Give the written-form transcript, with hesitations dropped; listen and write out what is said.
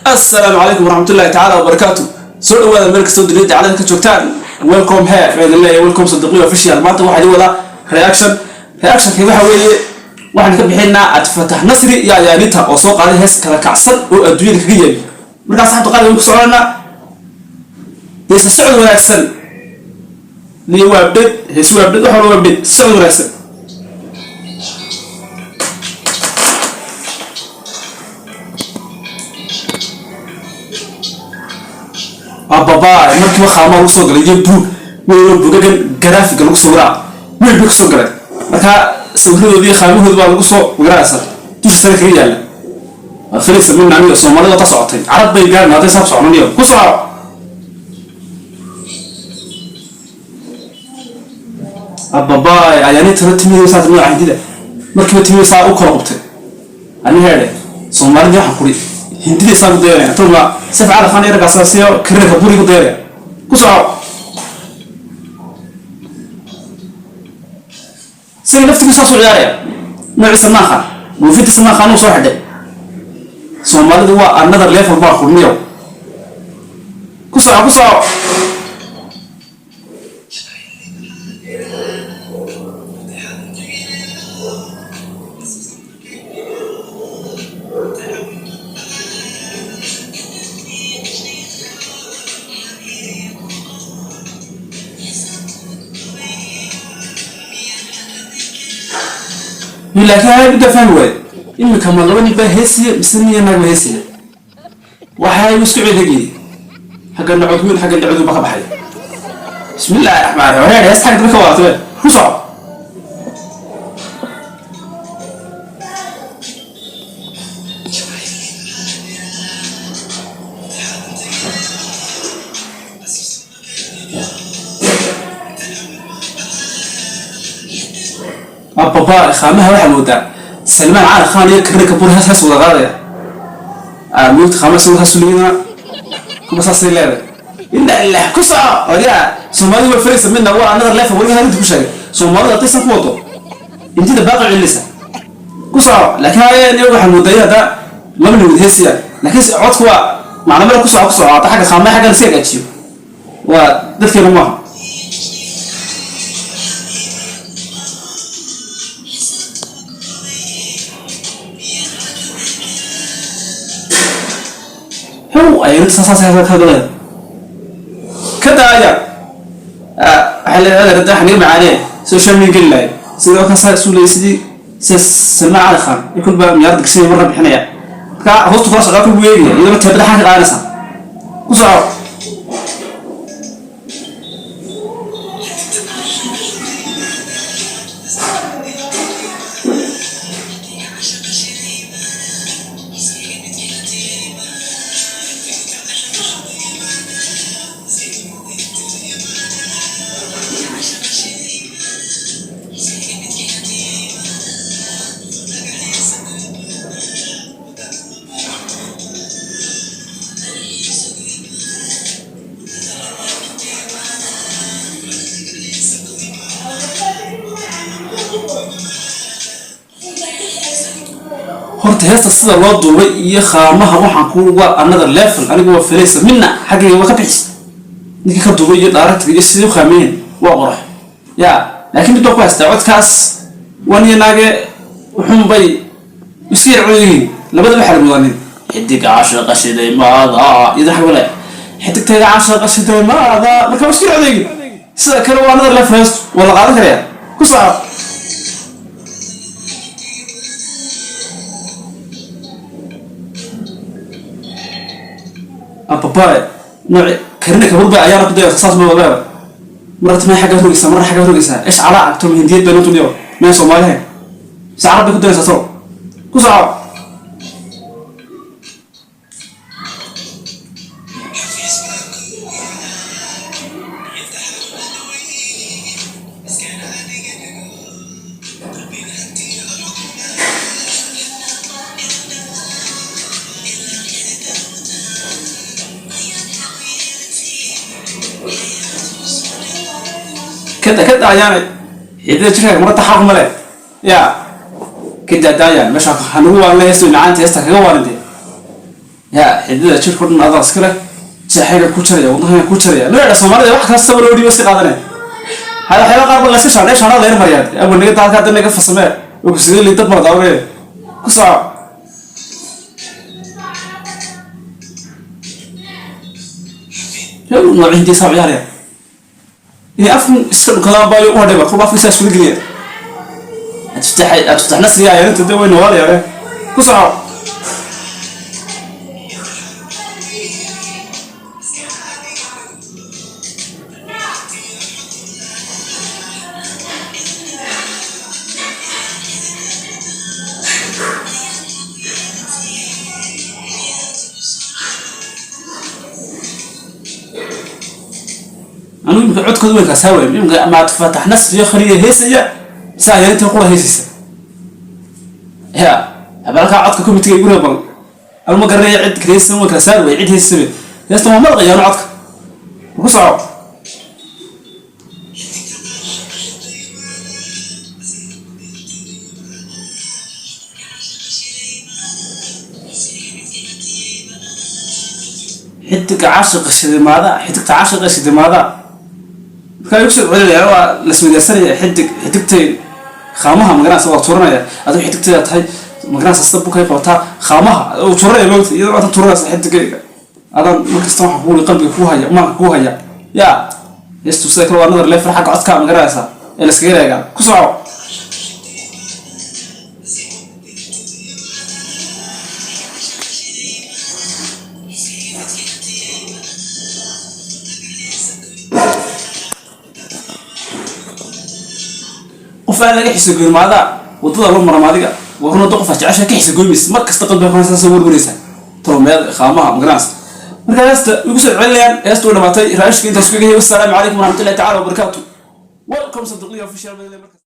Assalaamu calaykum waraxmatullahi tacaala wabarakaatu. Soo dhawaada meel kastoo dunida dacalada ka joogtaan. Welcome here baa idin leeyahay. Welcome Sadiqiyo Official. Maanta waxaa idin wadaa reaction. Reactionka waxa weeye waxaan ka bixinaa Cabdifataax Nasri iyo Ayaanita oo soo qaaday hees kala kacsan oo adduunyada kaga yeebi. Markaas saxabta qaali ku soconanaa dee socod wanaagsan niyo waa update, hees waa update, wax walba waa update. Socod wanaagsan. Ababa markiiba khaamaa lagu soo galay iyo buug weynoo bugagan garaafiga lagu sawiraa weyn bay kusoo galay. Markaa sawiradoodii khaamahooda baa lagu soo magaranaysa dusha sare kaga yaalla. Waa filaysa min aniga Soomaalida ta socotay carab bay gaarin hadday saab soconaniyo ku soco. Ababa ayaani talo timidii saas nooca Hindida markiiba timidii saa u kala qubtay. Ani heedhe Soomaalidii waxaan kuri Hindida saa ku dayanaya tolma saf cala khan yaragaas siyo karirka buri ku dayanaya ku soco. Isaga laftigiisu saasuu ciyaaraya noociisa maaha buufintiisa maaha anuu soo xidhay. Soomaalidu waa another level baa kurniyo. Ku soco, ku soco. Laakiin haya midda fahmi waaye, imika ma laba nin baa heesiya mise nin iyo naag baa heesiya? Waxay isku cedegiye xagga nacod weyn, xagga nacod ba ka baxay. Bismillahi raxmaan raxiim. Wareer heesta xagga dambe ka wadato ku soco. Ababa khaamaha waxaa moodaa Salmaan Cali Khan iyo Karinka Bur hees hees wada qaadaya. Mugta khaamaha sawir hasuligina kuma saasay leedahay. Ina ilah ku soco oryaa. Soomaalidu waa faraysa midna waa another level. Weliga harinta ku sheegay Soomaalidu haddaysan ku wado intida baaqi celinaysa ku soco. Laakiin haya niyo waxaa moodaya hadda laba nin wada heesiya, laakiin codku waa macna male. Ku soco, ku soco. Hadda xagga khaamaha xagga lasi hagaajiyo waa dadkeenu maaha. How ay saas ka hadlayaan ka daaya. Waxay leedahay hadda waxa naga macaanee social media geli lahay sidoo kale saa isu leeyay sidii sida Salmaan Cali Khan iyo kulba miyaarada gashanaya marna bixinaya. Marka hoostu kula socdaa kulbu eegaya iyadoo teebada xaan ka qaadanaysa. Ku soco. Horta heesta sida loo duubay iyo khaamaha waxaan ku waa another level. Anigu waa filaysa midna xaggayga waa ka bixis ninkii ka duubay iyo director iyo sidii u khaameeyeen waa qorax ya. Laakiin mid baa ku haystaa codkaas wan iyo naage wuxuun bay iska yar codyihiin labada waxaa la mudanin. Xidiga caashaqa shiday maada iyada xag wale xidigtayda caashaqa shiday maada. Marka waa iska yar codyihiin. Sida kale waa another level, heestu waa la qaadan karaya. Ku soco. Ababae nooci karina kaburba ayaana ku dayasa saas ma leeda marna timay xagga rogaysaa, marna xagga rogaysaa. Ish calaa cagto hindiyad bay noo tuniyo meel Soomaalihe mise carab bay ku dayaysaa tolo. Ku soco. Kada kada ayaana xiidada jirkaaga marada xaq male ya. Kada daayaan meesha hanugu waan la heesto macaanta heesta kaga waarinte. Yaa xididada jirka o dhan adaa iska leh, jeexayga ku jaraya, wadnahayga ku jaraya. Nooca Soomaalida wax kastaba loo dhiibo iska qaadanaya. Hada waxyaaba qaar ba layska shaandhay, shaandhaa layar mariyaa. Abu naga daalka hadda naga fasamee oo ku sidee dad baa daawanaya. Ku soco. Nooc hindiya saa ciyaaraya inay afku iska dhunkadaan baayo u hadhayba kolba afka saa iskula geliya. Atuftax nasriga ayaarinta de way noolayaane. Ku soco. Anigu imika codkooda weyn kaasaa waay. Imika ma Fatax Nasriyo khaliya heesaya mise ayaarinta qura heesaysa? Ya habalkaa codka committeega igu reebal. Anu ma garanaya cid heesaysa, waan kala saari waay cid heesaysabe. Heesta waa malaqayaanu codka. Ku soco. Xidiga caashiqa shidimaada, xidigta caashiqa shidimaada. Markaa igu soo celinaya waa lasweydaarsanaya. Xidig xidigtay khaamaha magaranaysa waa turanaya. Adigu xidigtayda tahay magaranaysa sida bukay qabataa khaamaha uu turanaya moogta, iyadoo aad turanaysa xidigayga adaan markasta waxaan kuuli qalbiga kuu haya, maanka kuu haya. Yaa heestu sida kale waa nadar leefar xagga codka magaranaysa ee laskaga reegaa. Ku soco. Qof aan laga xiso goyn maadaa wadada loo mara maadiga waa run. Hadda qof aad jeceshahay ka xiso goymaysa, mar kasta qalbiga ku haysa warwaraysa tolmeed khaamaha magaranaysa. Marka heesta igu soo celinayaan, heesta way dhamaatay. Raashka intaas ku egahay. Wassalaamu calaykum waraxmatullahi tacaala wabarakaatu. Welcome Sanduuqliya Official.